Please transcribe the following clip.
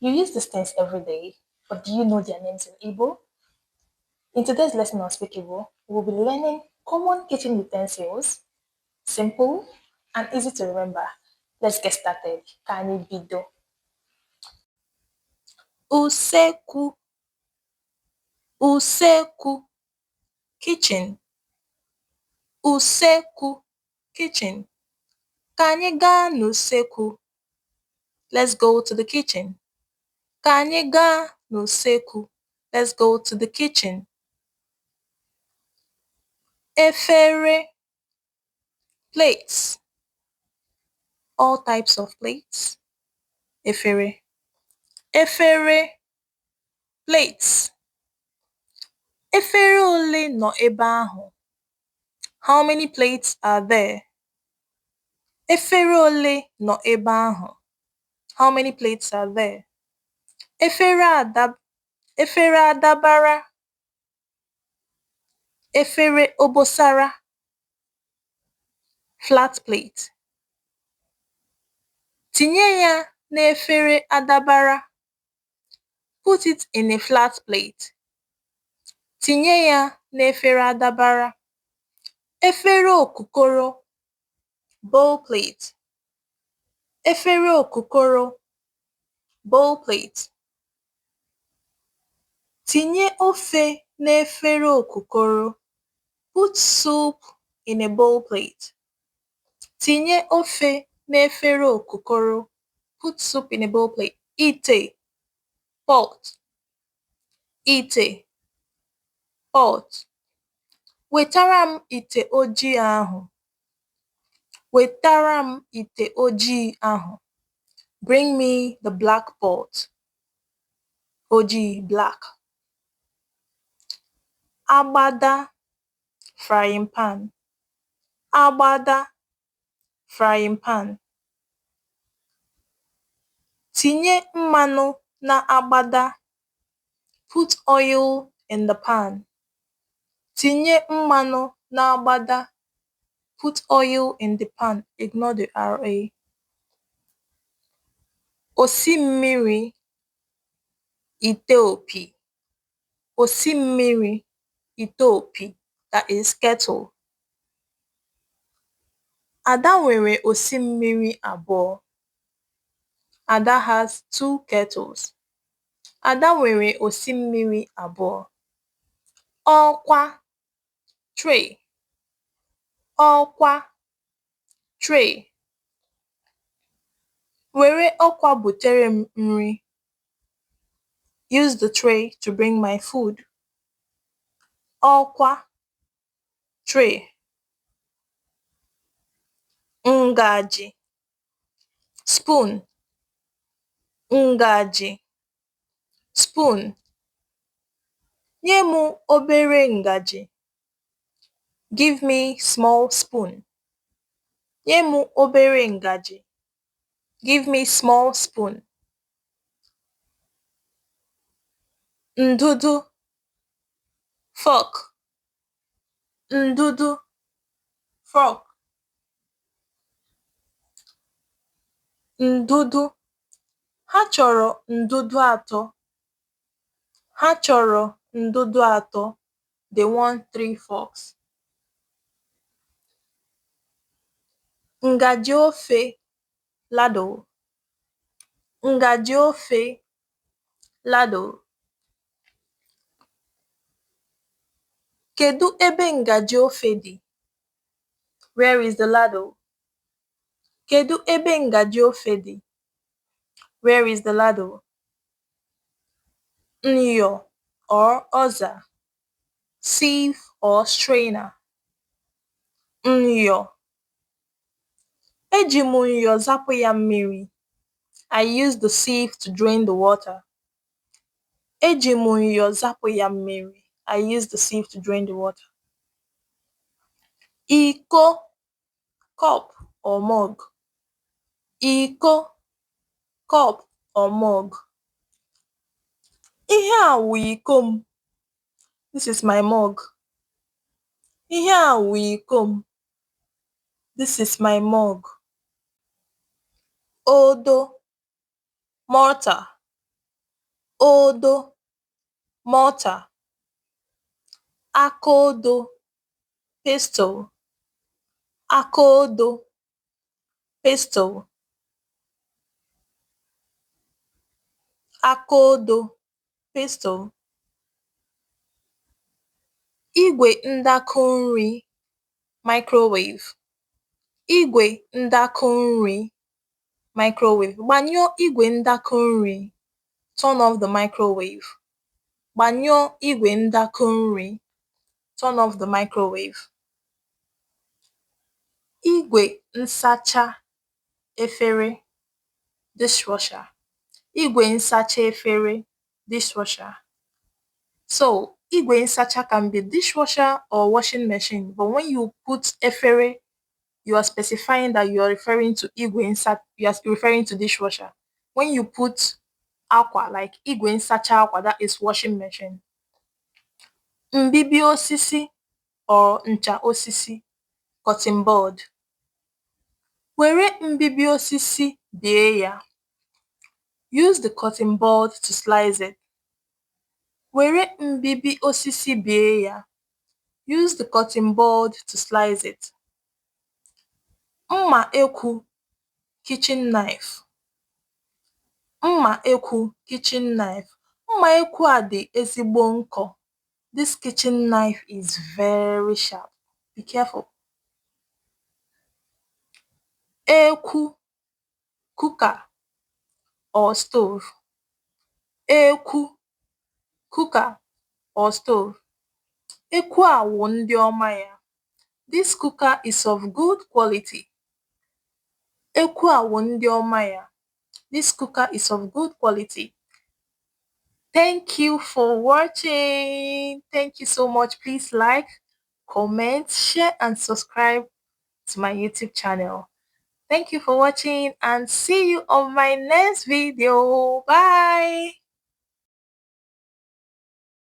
You use these things every day, but do you know their names in Igbo? In today's lesson on Speak Igbo, we'll be learning common kitchen utensils, simple and easy to remember. Let's get started. Ka anyị bido. Usekwu, usekwu, kitchen. Usekwu, kitchen. Ka anyị gaa n'usekwu. Let's go to the kitchen. Ka anyị gaa n'usekwu. Let's go to the kitchen. Efere, plates. All types of plates. Efere. Efere, plates. Efere ole nọ ebe ahụ? How many plates are there? Efere ole nọ ebe ahụ? How many plates are there? Efere ada, efere adabara, efere obosara, flat plate. Tinye ya n'efere adabara. Put it in a flat plate. Tinye ya n'efere adabara. Efere okukoro, bowl plate. Efere okukoro, bowl plate. Tinye ofe n'efere okukoro. Put soup in a bowl plate. Tinye ofe n'efere okukoro. Put soup in a bowl plate. Ite, pot. Ite, pot. Wetara m ite ojii ahụ. Wetara m ite ojii ahụ. Bring me the black pot. Ojii, black. Agbada, frying pan. Agbada, frying pan. Tinye mmanụ n'agbada. Put oil in the pan. Tinye mmanụ n'agbada. Put oil in the pan. Ignore the RA. Osi mmiri, ite opi. Osi mmiri, ite opi. That is kettle. Ada nwere osi mmiri abụọ. Ada has two kettles. Ada nwere osi mmiri abụọ. Ọkwa, tray. Ọkwa, tray. Were ọkwa butere m nri. Use the tray to bring my food. Ọkwa, tray. Ngaji, spoon. Ngaji, spoon. Nye m obere ngaji. Give me small spoon. Nye m obere ngaji. Give me small spoon. Ndụdụ, fork. Ndụdụ, fork. Ndụdụ. Ha chọrọ ndụdụ atọ. Ha chọrọ ndụdụ atọ. They want three forks. Ngaji ofe, ladle. Ngaji ofe, ladle. Kedu ebe ngaji ofe dị? Where is the ladle? Kedu ebe ngaji ofe dị? Where is the ladle? Nyọ or ọza, sieve or strainer. Nyọ. Eji m nyọ zapụ ya mmiri. I used the sieve to drain the water. Eji m nyọ zapụ ya mmiri. I used the sieve to drain the water. Iko, cup or mug. Iko, cup or mug. Ihe a wụ iko m. This is my mug. Ihe a wụ iko m. This is my mug. Odo, mortar. Odo, mortar. Aka odo, pestle. Aka odo, pestle. Aka odo, pestle. Igwe ndakọ nri, microwave. Igwe ndakọ nri, microwave. Gbanyụọ igwe ndakọ nri. Turn off the microwave. Gbanyụọ igwe ndakọ nri. Turn off the microwave. Igwe nsacha efere, dishwasher. Igwe nsacha efere, dishwasher. So igwe nsacha can be dishwasher or washing machine, but when you put efere, you are specifying that you are referring to igwe nsa, you are referring to dishwasher. When you put akwa, like igwe nsacha akwa, that is washing machine. Mbibi osisi or ncha osisi, cutting board. Were mbibi osisi bie ya. Use the cutting board to slice it. Were mbibi osisi bie ya. Use the cutting board to slice it. Mma ekwu, kitchen knife. Mma ekwu, kitchen knife. Mma ekwu a dị ezigbo nkọ. This kitchen knife is very sharp. Be careful. Ekwu, cooker or stove. Ekwu, cooker or stove. Ekwu a wụ ndị ọma ya. This cooker is of good quality. Ekwu a wụ ndị ọma ya. This cooker is of good quality. Thank you for watching. Thank you so much. Please like, comment, share, and subscribe to my YouTube channel. Thank you for watching and see you on my next video. Bye.